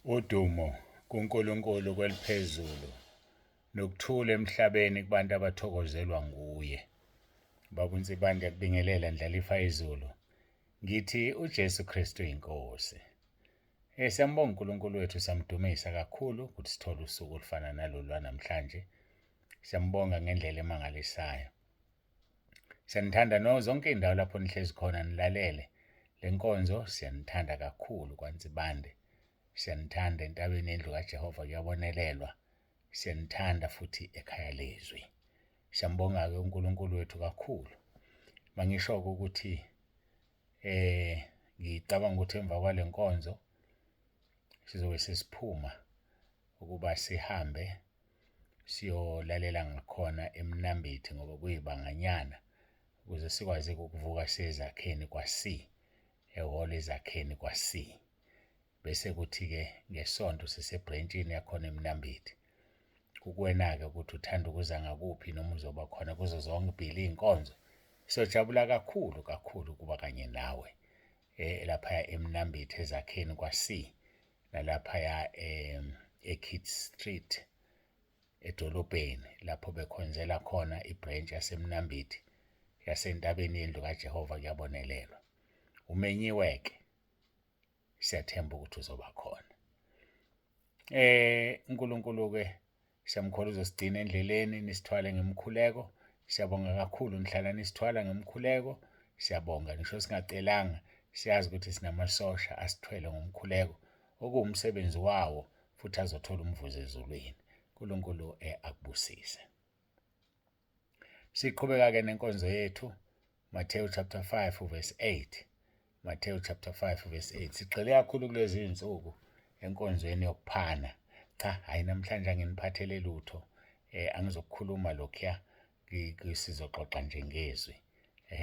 Udumo kuNkulunkulu kweliphezulu nokuthula emhlabeni kubantu abathokozelwa nguye. Baba uNsibande ngiyakubingelela Ndlalifa izulu. Ngithi uJesu Kristu inkosi. Siyambonga uNkulunkulu wethu siyamdumisa kakhulu ukuthi sithole usuku olufana nalolu lwanamhlanje. Siyambonga ngendlela emangalisayo. Siyanithanda no zonke iy'ndawo lapho nihlezi khona nilalele le nkonzo siyanithanda kakhulu kwaNsibande. Siyanithanda entabeni yendlu kaJehova kuyabonelelwa. Siyanithanda futhi ekhaya lezwi. Siyambonga-ke uNkulunkulu wethu kakhulu. Mangisho-ke ukuthi eh ngicabanga ukuthi emva kwale nkonzo sizobe sesiphuma ukuba sihambe siyolalela ngakhona eMnambithi ngoba kuyibanganyana ukuze sikwazi ukuvuka siye ezakheni kwa-C, ehholo ezakheni kwa-C. Bese kuthi-ke ngeSonto sisebhrentshini yakhona eMnambithi. Kukuwena-ke ukuthi uthanda ukuza ngakuphi noma uzoba khona kuzo zonke iy'nkonzo. Siyojabula kakhulu kakhulu ukuba kanye nawe eh, laphaya eMnambithi ezakheni kwa-C nalaphaya e-Keith Street edolobheni lapho bekhonzela khona ibhrentshi yaseMnambithi yasentabeni yendlu kaJehova kuyabonelelwa. Umenyiwe-ke, siyathemba ukuthi uzoba khona. UNkulunkulu-ke siyamkholwa uzosigcina endleleni nisithwale ngemkhuleko. Siyabonga kakhulu nihlala nisithwala ngemkhuleko. Siyabonga ngisho singacelanga siyazi ukuthi sinamasosha asithwele ngomkhuleko okuwumsebenzi wawo futhi azothola umvuzo ezulwini. uNkulunkulu akubusise. Siqhubeka-ke nenkonzo yethu Matthew chapter 5 verse 8. Matthew chapter 5 verse 8. Sigxile kakhulu kulezi zinsuku enkonzweni yokuphana. Cha, hayi namhlanje anginiphathele lutho. Angizokukhuluma lokhuya sizoxoxa nje ngezwi.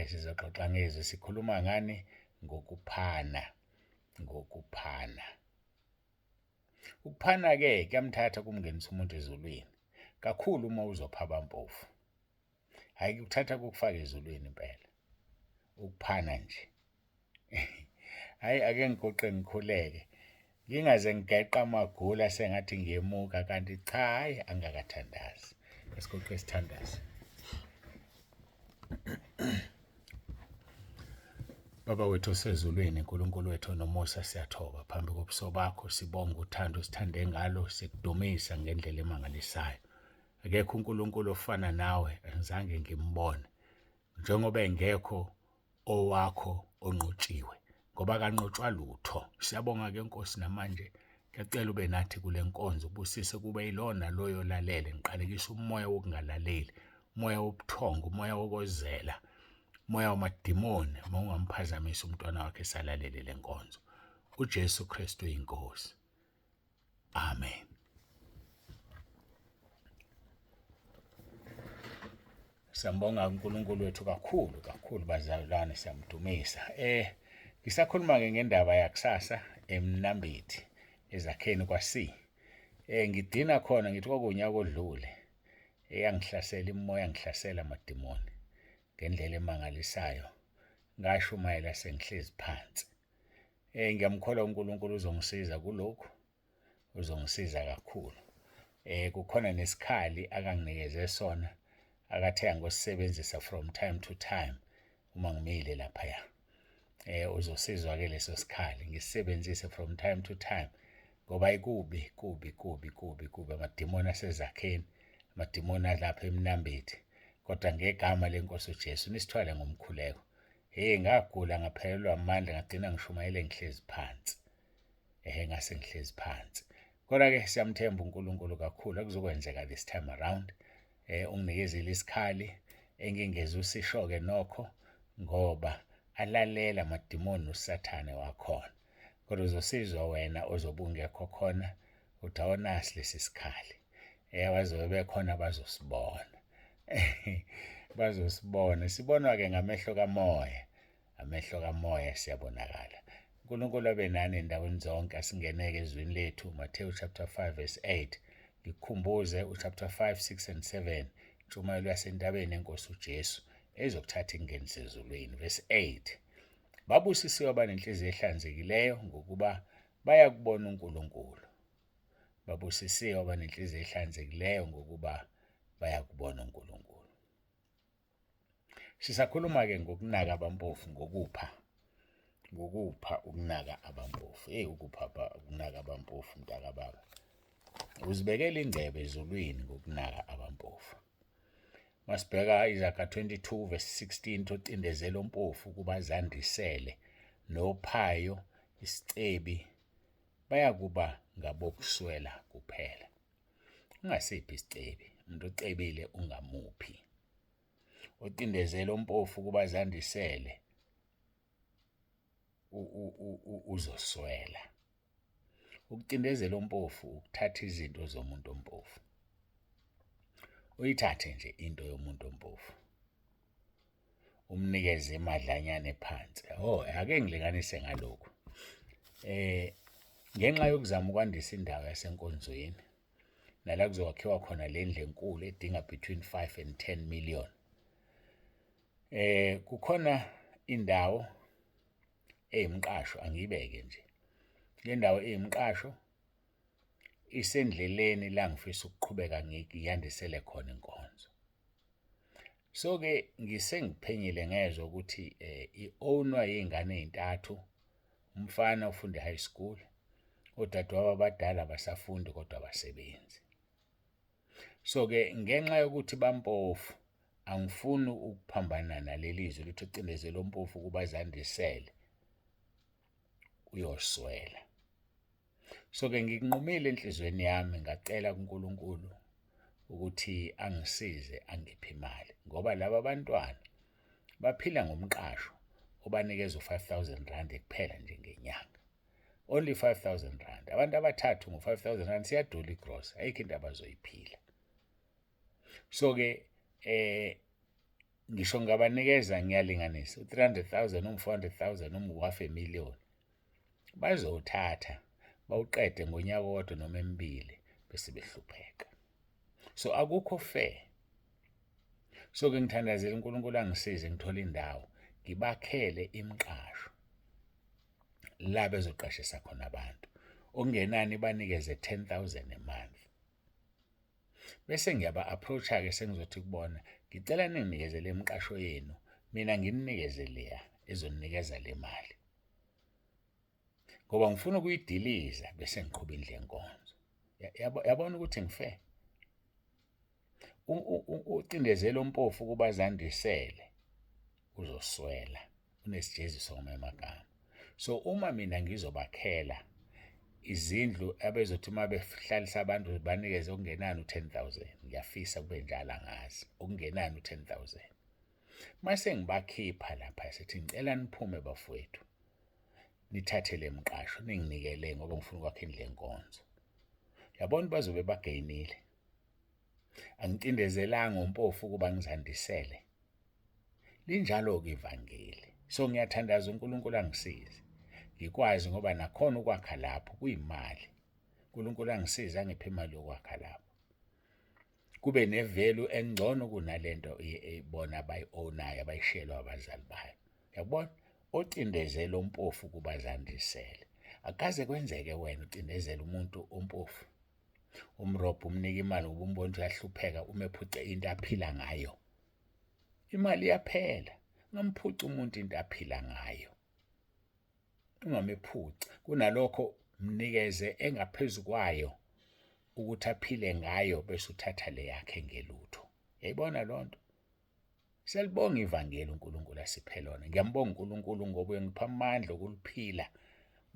Sizoxoxa ngezwi. Sikhuluma ngani? Ngokuphana. Ngokuphana. Ukuphana-ke kuyamthatha kumngenisa umuntu ezulwini. Kakhulu uma uzopha abampofu. Hhayi kuthatha kukufake ezulwini impela. Ukuphana nje. Hhayi ake ngiguqe ngikhuleke. Ngingaze ngigeqe amagula sengathi ngiyemuka kanti cha hhayi angikakathandazi. Asiguqe sithandaze. Baba wethu osezulwini, Nkulunkulu wethu onomusa, siyathoba phambi kobuso bakho, sibonga uthando osithande ngalo, sikudumisa ngendlela emangalisayo. Akekho uNkulunkulu ofana nawe, angizange ngimbone. Njengoba engekho owakho onqotshiwe, ngoba akanqotshwa lutho. Siyabonga-ke Nkosi namanje, ngiyacela ube nathi kule nkonzo, ubusise kube yilona loyo olalele. Ngiqalekisa umoya wokungalaleli, umoya wobuthongo, umoya wokozela, umoya wamadimoni, uma ungamphazamisi umntwana wakhe esalalele le nkonzo. UJesu Kristu iNkosi. Amen. Siyambonga uNkulunkulu wethu kakhulu kakhulu bazalwane siyamdumisa. Ngisakhuluma ke ngendaba yakusasa eMnambithi ezakheni kwa-C. Ngidina khona ngithi kwakunyaka odlule eyangihlasela imimoya ngihlasela amadimoni ngendlela emangalisayo. Ngashumayela sengihlezi phansi. Ngiyamkholwa uNkulunkulu uzongisiza kulokhu, uzongisiza kakhulu. Kukhona nesikhali akanginikeze sona akathe angosisebenzisa from time to time uma ngimile laphaya. Uzosizwa-ke leso sikhali ngisisebenzise from time to time ngoba kubi kubi kubi kubi kubi amadimoni asezakheni, amadimoni alapha eMnambithi. Kodwa ngegama lenkosi uJesu nisithwale ngomkhuleko. Hey ngagula ngaphelelwa amandla ngagcina ngishumayele ngihlezi phansi. Ehe ngase ngihlezi phansi. Kodwa ke siyamthemba uNkulunkulu kakhulu akuzokwenzeka this time around. Unginikezile isikhali engingeze usisho ke nokho ngoba alalela amadimoni noSathane wakhona. Kodwa uzosizwa wena ozobe ungekho khona uthi awonasi lesi sikhali. Abazobe bekhona bazosibona. Bazosibona. Sibonwa-ke ngamehlo kamoya. Amehlo kamoya siyabonakala. uNkulunkulu abe nani endaweni zonke. Asingeneke ezwini lethu. Matthew chapter 5 verse 8. Ngikukhumbuze uchapter 5, 6 and 7. Intshumayelo yasentabeni yenkosi uJesu ezokuthatha ingenise ezulwini. Verse 8. Babusisiwe abanenhliziyo ehlanzekileyo ngokuba bayakubona uNkulunkulu. Babusisiwe abanenhliziyo ehlanzekileyo ngokuba bayakubona uNkulunkulu. Sisakhuluma-ke ngokunaka abampofu ngokupha, ngokupha ukunaka abampofu. Eyi, ukupha ukunaka abampofu mntakababa. Uzibekela ingcebo ezulwini ngokunaka abampofu. Masibheka Izaga 22 verse 16 tocindezela ompofu ukuba zandisele nophayo isicebi bayakuba ngabokuswela kuphela. Ungasiphi isicebi, umuntu ocebile ungamuphi. Ocindezela ompofu ukuba zandisele uzoswela. Ukucindezela ompofu ukuthatha izinto zomuntu ompofu. Uyithathe nje into yomuntu ompofu. Umnikeze imadlanyana ephansi. Oh, ake ngilinganise ngalokhu. Ngenxa yokuzama ukwandisa indawo yasenkonzweni nala kuzokwakhiwa khona le ndlu enkulu edinga between 5 and 10 million. Kukhona indawo eyimqasho, angiyibeke nje. Le ndawo eyimqasho isendleleni la ngifisa ukuqhubeka ngiyandisele khona inkonzo. So-ke ngisengiphenyile ngezwa ukuthi i-ownwa yey'ngane ey'ntathu, umfana ufunda e-high school, odadewabo abadala abasafundi kodwa abasebenzi. So-ke ngenxa yokuthi bampofu, angifuni ukuphambana naleli zwi lithi ucindezela ompofu ukuba zandisele, uyoswela. So-ke ngikunqumile enhliziyweni yami ngacela kuNkulunkulu ukuthi angisize angiphe imali ngoba laba bantwana baphila ngomqasho obanikeza u-5000 rand kuphela nje ngenyanga. Only 5000 rand. Abantu abathathu ngo-5000 rand siyadula igrosa, ayikho into abazoyiphila. So-ke ngisho ngabanikeza ngiyalinganisa u-300,000 um-400,000 noma u-half a million bazowuthatha bawuqede ngonyaka owodwa noma emibili bese behlupheka. So akukho fair. So-ke ngithandazela uNkulunkulu angisize ngithole indawo ngibakhele imiqasho la bezoqashisa khona abantu okungenani banikeze 10,000 a month. Bese ngiyaba-approach-a-ke sengizothi kubona ngicela ninginikeze le miqasho yenu, mina ngininikeze leya ezoninikeza le mali. Ngoba ngifuna ukuyidiliza bese ngiqhuba indlu yenkonzo. Yabona ukuthi ngife. Ucindezela ompofu ukuba zandisele uzoswela, unesijeziso ngamanye amagama. So uma mina ngizobakhela izindlu abezothi uma behlalisa abantu banikeze okungenani u-10,000, ngiyafisa kube njalo angazi, okungenani u-10,000. Mase ngibakhipha lapha sithi ngicela niphume bafowethu, nithathe le mqasho ninginikele ngoba ngifuna ukwakha indlu yenkonzo. Yabona bazobe bageyinile. Angicindezelanga umpofu ukuba ngizandisele. Linjalo-ke ivangeli. So ngiyathandaza uNkulunkulu angisize ngikwazi ngoba nakhona ukwakha lapho kuyimali. uNkulunkulu angisize angiphe imali yokwakha lapho. Kube ne-value engcono kunalento bona abayi-ownayo abayishiyelwa abazali bayo. Uyabona? Ocindezela ompofu ukuba zandisele. Akaze kwenzeke wena ucindezela umuntu ompofu. Umrobha umnika imali ngoba umbona ukuthi uyahlupheka umephuce into aphila ngayo. Imali iyaphela. Ungamphuci umuntu into aphila ngayo. Ungamephuci. Kunalokho mnikeze engaphezu kwayo ukuthi aphile ngayo bese uthatha le yakhe ngelutho. Yayibona loo nto? Siyalibonga ivangeli uNkulunkulu asiphe lona. Ngiyambonga uNkulunkulu ngoba uyangipha amandla okuliphila.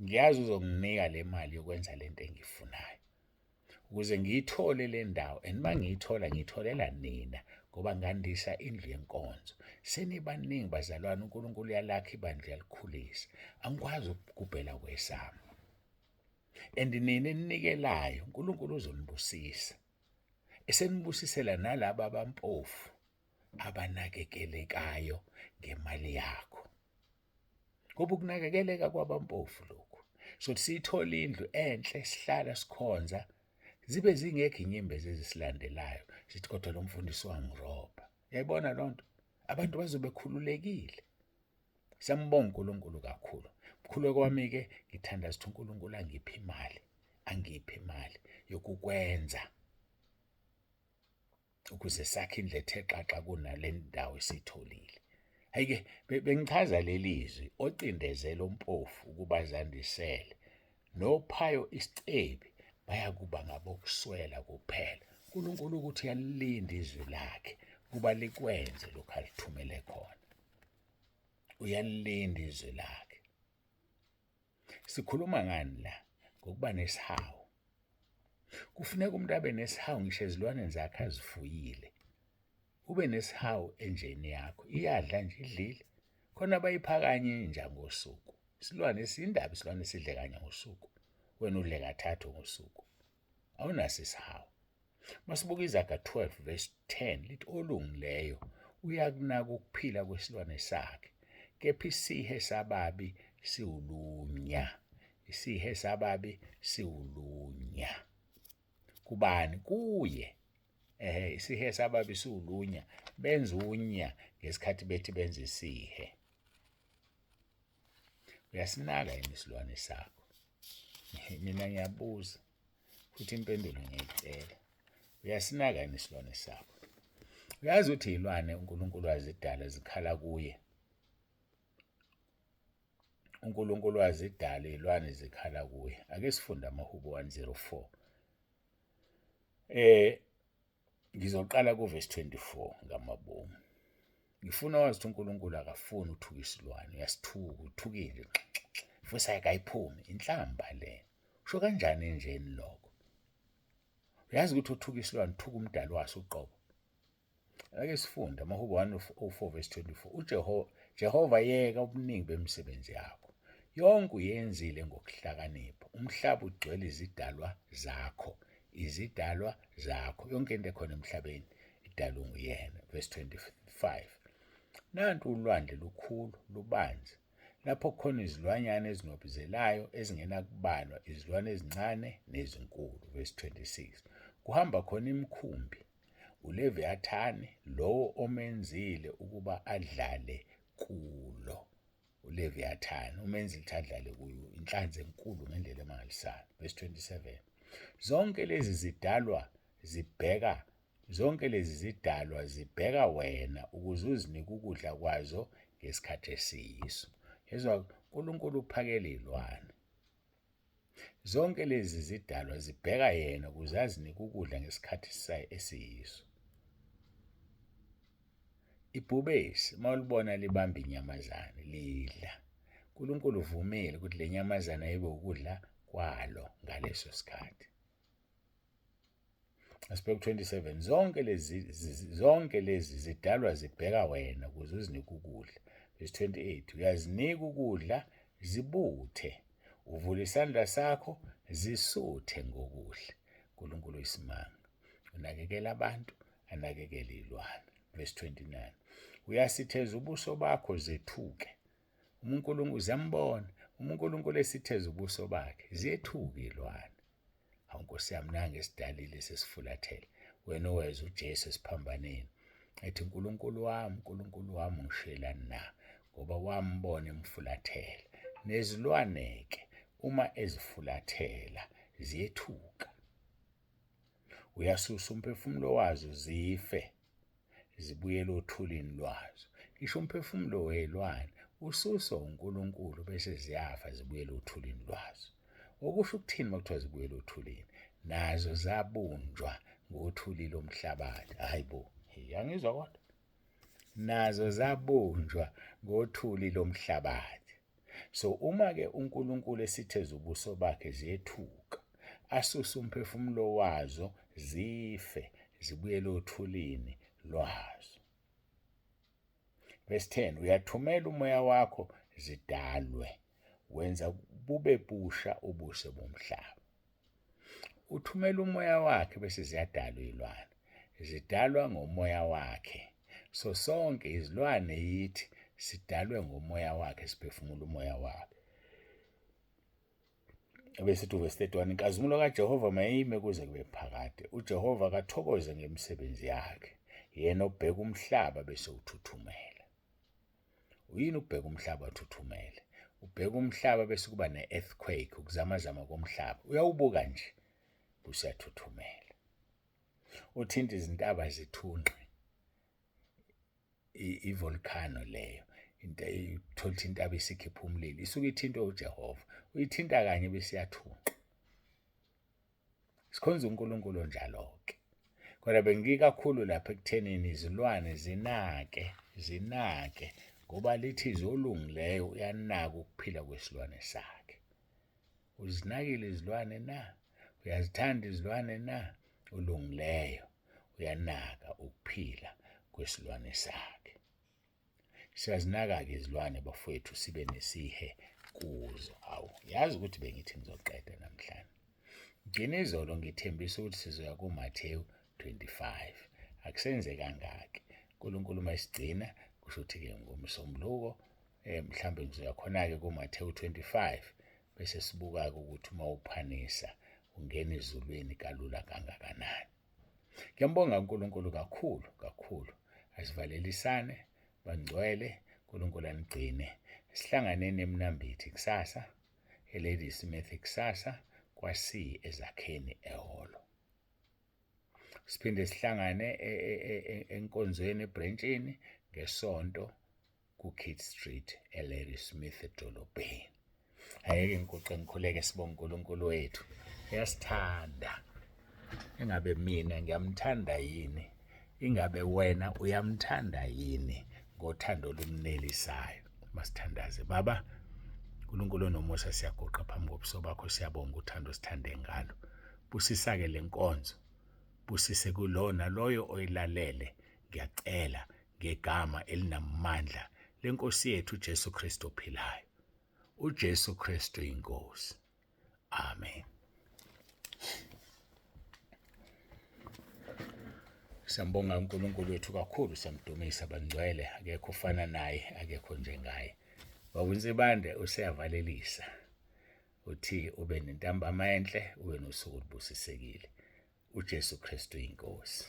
Ngiyazi uzonginika le mali yokwenza lento engiyifunayo ukuze ngiyithole le ndawo, and uma ngiyithola ngiyitholela nina ngoba ngandisa indlu yenkonzo. Senibaningi bazalwane, uNkulunkulu uyalakha ibandla uyalikhulisa. Angikwazi ukugubhela kwesami. And nina eninikelayo uNkulunkulu uzonibusisa. Esenibusisela nalaba abampofu abanakekelekayo ngemali yakho. Ngoba ukunakekeleka kwabampofu lokhu. So siyithola indlu enhle sihlala sikhonza zibe zingekho inyembezi ezisilandelayo sithi kodwa lo mfundisi wangirobha. Uyayibona loo nto? Abantu bazobe bekhululekile. Siyambonga uNkulunkulu kakhulu. Mkhuleko wami-ke ngithandaza ukuthi uNkulunkulu angiphe imali. Angiphe imali yokukwenza ukuze sakhe indlu ethe xaxa kunale ndawo esiyitholile. Hhayi-ke bengichaza leli zwi ocindezela ompofu ukuba azandisele nophayo isicebi bayakuba ngabokuswela kuphela. uNkulunkulu ukuthi uyalilinda izwi lakhe ukuba likwenze lokhu alithumele khona. Uyalilinda izwi lakhe. Sikhuluma ngani la? Ngokuba nesihawu. Kufuneka umuntu abe nesihawu ngisho ezilwaneni zakhe azifuyile. Ube nesihawu enjeni yakho. Iyadla nje idlile. Khona abayiphakanye inja ngosuku. Isilwane esindaba isilwane sidle kanye ngosuku. Wena udle kathathu ngosuku. Awunaso isihawu. Masibuka iZaga 12 verse 10 lithi olungileyo uyakunaka ukuphila kwesilwane sakhe, kepha isihe sababi siwulunya. Isihe sababi siwulunya. Kubani? Kuye. Ehhe, isihe sababi siwulunya. Benza unya ngesikhathi bethi benza isihe. Uyasinaka yini isilwane sakho? Mina ngiyabuza. Futhi impendulo ngiyayicela. Uyasinaka yini isilwane sakho? Uyazi ukuthi izilwane uNkulunkulu wazidala zikhala kuye. uNkulunkulu wazidala izilwane zikhala kuye. Ake sifunde amaHubo 104. Eh Ngizoqala kuvesi 24 ngamabomu. Ngifuna wazi ukuthi uNkulunkulu akafuni uthuka isilwane, uyasithuka, uthukile. Futhi ayikayiphumi, inhlamba le. Usho kanjani enjeni lokho? Uyazi ukuthi uthuka isilwane, uthuka umdali waso uqobo. Ake sifunde amaHubo 104 verse 24. UJehova Jehova yeka ubuningi bemisebenzi yakho. Yonke uyenzile ngokuhlakanipha. Umhlaba ugcwele izidalwa zakho. Izidalwa zakho. Yonke into ekhona emhlabeni idalwe nguyena. Verse 25. Nantu ulwandle lukhulu lubanzi lapho kukhona izilwanyana ezinwabuzelayo ezingenakubalwa, izilwane ezincane nezinkulu. Verse 26. Kuhamba khona imikhumbi uLeviyathani lowo omenzile ukuba adlale kulo. ULeviyathani umenzile ukuthi adlale kuyo, inhlanzi enkulu ngendlela emangalisayo. Verse 27. Zonke lezi zidalwa zibheka zonke lezi zidalwa zibheka wena ukuze uzinike ukudla kwazo ngesikhathi esiyiso. Yezwa, uNkulunkulu uphakela izilwane. Zonke lezi zidalwa zibheka yena ukuze azinike ukudla ngesikhathi esiyiso. Ibhubesi uma ulibona libamba inyamazane lidla. uNkulunkulu uvumile ukuthi le nyamazane ayibe ukudla kwalo ngaleso sikhathi. Asibheke 27 zonke lezi zonke lezi zidalwa zibheka wena ukuze uzinike ukudla. Verse 28 uyazinika ukudla zibuthe uvula isandla sakho zisuthe ngokudla. uNkulunkulu uyisimanga. Unakekela abantu, anakekele izilwane. Verse 29 uyasitheza ubuso bakho zethuke. Uma uNkulunkulu ziyambona, uma uNkulunkulu esitheza ubuso bakhe ziyethuka izilwane. Hawu Nkosi yami nange esidalile sesifulathele. Wena oweza uJesu esiphambaneni. Ethi uNkulunkulu wami, uNkulunkulu wami ungishiyelani na? Ngoba wambona emfulathela. Nezilwane-ke uma ezifulathela ziyethuka. Uyasusa umphefumulo wazo zife zibuyele othulini lwazo. Ngisho umphefumulo wey'lwane ususwa uNkulunkulu bese ziyafa zibuyele othulini lwazo. Okusho ukuthini uma kuthiwa zibuyele othulini? Nazo zabunjwa ngothuli lomhlabathi. Hhayi bo, angizwa kodwa. Nazo zabunjwa ngothuli lomhlabathi. So uma-ke uNkulunkulu esitheza ubuso bakhe ziyethuka, asuse umphefumulo wazo zife zibuyele othulini lwazo. Verse 10 uyathumela umoya wakho zidalwe, wenza bube busha ubuso bomhlaba. Uthumela umoya wakhe bese ziyadalwa izilwane. Zidalwa ngomoya wakhe. So sonke izilwane yithi sidalwe ngomoya wakhe siphefumula umoya wakhe. Ebese ithi uvesi 31 inkazimulo kaJehova mayime kuze kube phakade. UJehova akathokoze ngemisebenzi yakhe. Yena obheka umhlaba bese uthuthumela. Uyini ukubheka umhlaba uthuthumele? Ubheka umhlaba bese kuba ne-earthquake, ukuzamazama komhlaba. Uyawubuka nje busuyathuthumela. Uthinta izintaba zithunqe. I-volcano leyo into uthola ukuthi intaba isikhipha umlilo isuke ithintwe uJehova uyithinta kanye bese iyathunqa sikhonza uNkulunkulu onjalo-ke kodwa bengikakhulu lapha ekuthenini izilwane zinake zinake ngoba lithi zolungileyo uyanaka ukuphila kwesilwane sakhe Uzinakile izilwane na? Uyazithanda izilwane na? Olungileyo uyanaka ukuphila kwesilwane sakhe. Siyazinaka-ke izilwane bafowethu sibe nesihe kuzo. Awu, yazi ukuthi bengithi ngizoqeda namhlanje. Ngigcine izolo ngithembisa ukuthi sizoya kuMathewu 25. Akusenze kangaki. uNkulunkulu uma esigcina kusho ukuthi-ke ngoMsombuluko mhlambe ngizoya khona-ke kuMathewu 25 bese sibuka-ke ukuthi uma uphanisa ungena ezulwini kalula kangakanani. Ngiyambonga uNkulunkulu kakhulu kakhulu. Asivalelisane bangcwele, uNkulunkulu anigcine. Sihlanganeni eMnambithi kusasa, eLadysmith kusasa, kwa-C eZakheni ehholo. Siphinde sihlangane e, e, e, enkonzweni ebrentshini ngeSonto ku-Kit Street eLadysmith edolobheni. Ayeke ngiguqe ngikhuleke sibonge uNkulunkulu wethu. Uyasithanda. Engabe mina ngiyamthanda yini? Ingabe wena uyamthanda yini ngothando olumnelisayo? Masithandaze. Baba, uNkulunkulu onomusa siyaguqa phambi kobuso bakho siyabonga uthando osithande ngalo. Busisa-ke le nkonzo. Busise kulona loyo oyilalele ngiyacela ngegama elinamandla lenkosi yethu uJesu Kristu ophilayo. uJesu Kristu inkosi. Amen. Siyambonga uNkulunkulu wethu kakhulu, siyamdumisa bangcwele, akekho ofana naye, akekho njengaye. Baba uNsibande useyavalelisa. Uthi ube nentambama enhle, ube nosuku olubusisekile. uJesu Kristu inkosi.